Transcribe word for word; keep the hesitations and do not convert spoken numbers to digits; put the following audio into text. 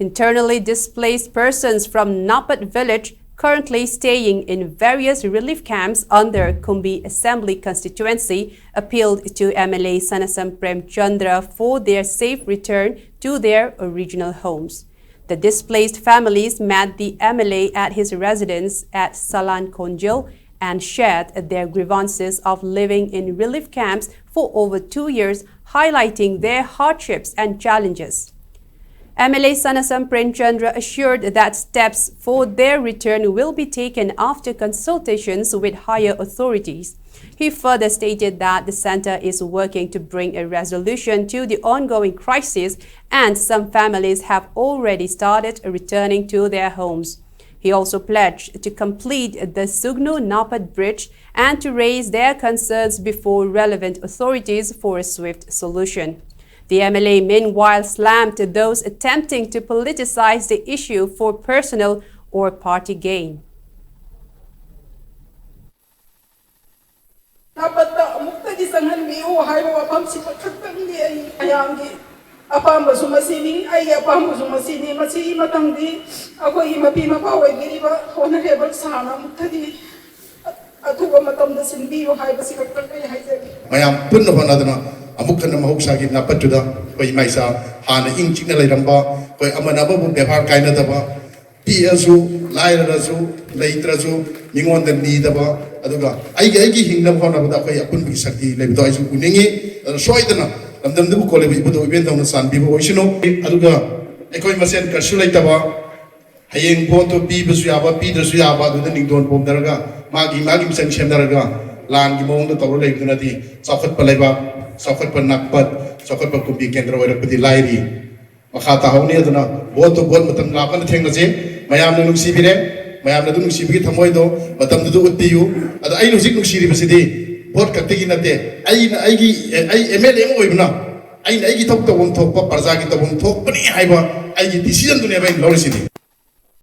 Internally displaced persons from Napat village, currently staying in various relief camps under Kumbi Assembly Constituency, appealed to M L A Sanasam Premchandra for their safe return to their original homes. The displaced families met the M L A at his residence at Salan Konjil and shared their grievances of living in relief camps for over two years, highlighting their hardships and challenges. M L A Sanasam Premchandra assured that steps for their return will be taken after consultations with higher authorities. He further stated that the center is working to bring a resolution to the ongoing crisis, and some families have already started returning to their homes. He also pledged to complete the Sugnu Napat bridge and to raise their concerns before relevant authorities for a swift solution. The M L A, meanwhile, slammed those attempting to politicize the issue for personal or party gain. ꯅꯥꯄꯠꯇ ꯑꯃꯨꯛꯇꯗꯤ ꯆꯪꯍꯟꯕꯤꯌꯨ ꯍꯥꯏꯕ ꯋꯥꯐꯝꯁꯤꯃ ꯈꯛꯇꯪꯗꯤ ꯑꯩ ꯃꯌꯥꯝꯒꯤ ꯑꯄꯥꯝꯕꯁꯨ ꯃꯁꯤꯅꯤ, ꯑꯩꯒꯤ ꯑꯄꯥꯝꯕꯁꯨ ꯃꯁꯤꯅꯤ꯫ ꯃꯁꯤꯒꯤ ꯃꯇꯥꯡꯗꯤ ꯑꯩꯈꯣꯏꯒꯤ ꯃꯄꯤ ꯃꯄꯥ ꯑꯣꯏꯕꯤꯔꯤꯕ ꯍꯣꯅꯔꯦꯕꯜ ꯁꯥꯔꯅ ꯑꯃꯨꯛꯇꯗꯤ ꯑꯊꯨꯕ ꯃꯇꯝꯗ ꯁꯤꯟꯕꯤꯌꯨ ꯍꯥꯏꯕꯁꯤ ꯈꯛꯇꯪ ꯑꯩ ꯍꯥꯏꯖꯒꯦ꯫ ꯃꯌꯥꯝ ꯄꯨꯟꯅ ꯍꯣꯠꯅꯗꯨꯅ ꯑꯃꯨꯛ ꯍꯟꯅ ꯃꯍꯧꯁꯥꯒꯤ ꯅꯥꯄꯠꯇꯨꯗ ꯑꯩꯈꯣꯏ ꯏꯃꯥ ꯏꯆꯥ ꯍꯥꯟꯅ ꯏꯪ ꯆꯤꯛꯅ ꯂꯩꯔꯝꯕ ꯑꯩꯈꯣꯏ ꯑꯃꯅ ꯑꯃꯕꯨ ꯕꯦꯕꯥꯔ ꯀꯥꯏꯅꯗꯕ, ꯄꯤꯛꯑꯁꯨ ꯂꯥꯏꯔꯔꯁꯨ ꯂꯩꯇ꯭ꯔꯁꯨ ꯃꯤꯉꯣꯟꯗ ꯅꯤꯗꯕ, ꯑꯗꯨꯒ ꯑꯩꯒꯤ ꯑꯩꯒꯤ ꯍꯤꯡꯅꯕ ꯍꯣꯠꯅꯕꯗ ꯑꯩꯈꯣꯏ ꯑꯄꯨꯟꯕꯒꯤ ꯁꯛꯇꯤ ꯂꯩꯕꯗꯣ ꯑꯩꯁꯨ ꯎꯅꯤꯡꯉꯤ꯫ ꯑꯗꯨꯅ ꯁꯣꯏꯗꯅ ꯂꯝꯗꯝꯗꯨꯕꯨ ꯀꯣꯜꯂꯤꯕ ꯏꯕꯨꯙꯧ ꯏꯕꯦꯟꯗꯧꯅ ꯆꯥꯟꯕꯤꯕ ꯑꯣꯏꯁꯅꯨ꯫ ꯑꯗꯨꯒ ꯑꯩꯈꯣꯏ ꯃꯁꯦꯟ ꯀꯔꯤꯁꯨ ꯂꯩꯇꯕ, ꯍꯌꯦꯡ ꯚꯣꯠꯇꯨ ꯄꯤꯕꯁꯨ ꯌꯥꯕ ꯄꯤꯗ꯭ꯔꯁꯨ ꯌꯥꯕ ꯑꯗꯨꯗ ꯅꯤꯡꯗꯣꯟ ꯄꯣꯝꯅꯔꯒ ꯃꯥꯒꯤ ꯃꯥꯒꯤ ꯃꯤꯆꯪ ꯁꯦꯝꯅꯔꯒ ꯂꯥꯟꯒꯤ ꯃꯑꯣꯡꯗ ꯇꯧꯔ ꯂꯩꯕꯗꯨꯅꯗꯤ ꯆꯥꯎꯈꯠꯄ ꯂꯩꯕꯥꯛ, ꯆꯥꯎꯈꯠꯄ ꯅꯥꯄꯠ, ꯆꯥꯎꯈꯠꯄ ꯀꯨꯝꯕꯤ ꯀꯦꯟꯗ꯭ꯔ ꯑꯣꯏꯔꯛꯄꯗꯤ ꯂꯥꯏꯔꯤ꯫ ꯃꯈꯥ ꯇꯥꯍꯧꯅꯤ꯫ ꯑꯗꯨꯅ ꯚꯣꯠꯇꯣ ꯚꯣꯠ ꯃꯇꯝ ꯂꯥꯛꯄꯅ ꯊꯦꯡꯅꯁꯦ꯫ ꯃꯌꯥꯝꯅ ꯅꯨꯡꯁꯤꯕꯤꯔꯦ, ꯃꯌꯥꯝꯅ ꯑꯗꯨꯝ ꯅꯨꯡꯁꯤꯕꯒꯤ ꯊꯃꯣꯏꯗꯣ ꯃꯇꯝꯗꯨꯗ ꯎꯠꯄꯤꯌꯨ꯫ ꯑꯗ ꯑꯩꯅ ꯍꯧꯖꯤꯛ ꯅꯨꯡꯁꯤꯔꯤꯕꯁꯤꯗꯤ ꯚꯣꯠ ꯈꯛꯇꯒꯤ ꯅꯠꯇꯦ, ꯑꯩꯅ ꯑꯩꯒꯤ ꯑꯩ ꯑꯦꯝ ꯑꯦꯜ ꯑꯦ ꯑꯃ ꯑꯣꯏꯕꯅ ꯑꯩꯅ ꯑꯩꯒꯤ ꯊꯕꯛ ꯇꯧꯐꯝ ꯊꯣꯛꯄ ꯄ꯭ꯔꯖꯥꯒꯤ ꯇꯧꯐꯝ ꯊꯣꯛꯄꯅꯤ ꯍꯥꯏꯕ ꯑꯩꯒꯤ ꯗꯤꯁꯤꯖꯟꯗꯨꯅꯦꯕ ꯑꯩꯅ ꯂꯧꯔꯤꯁꯤꯗꯤ꯫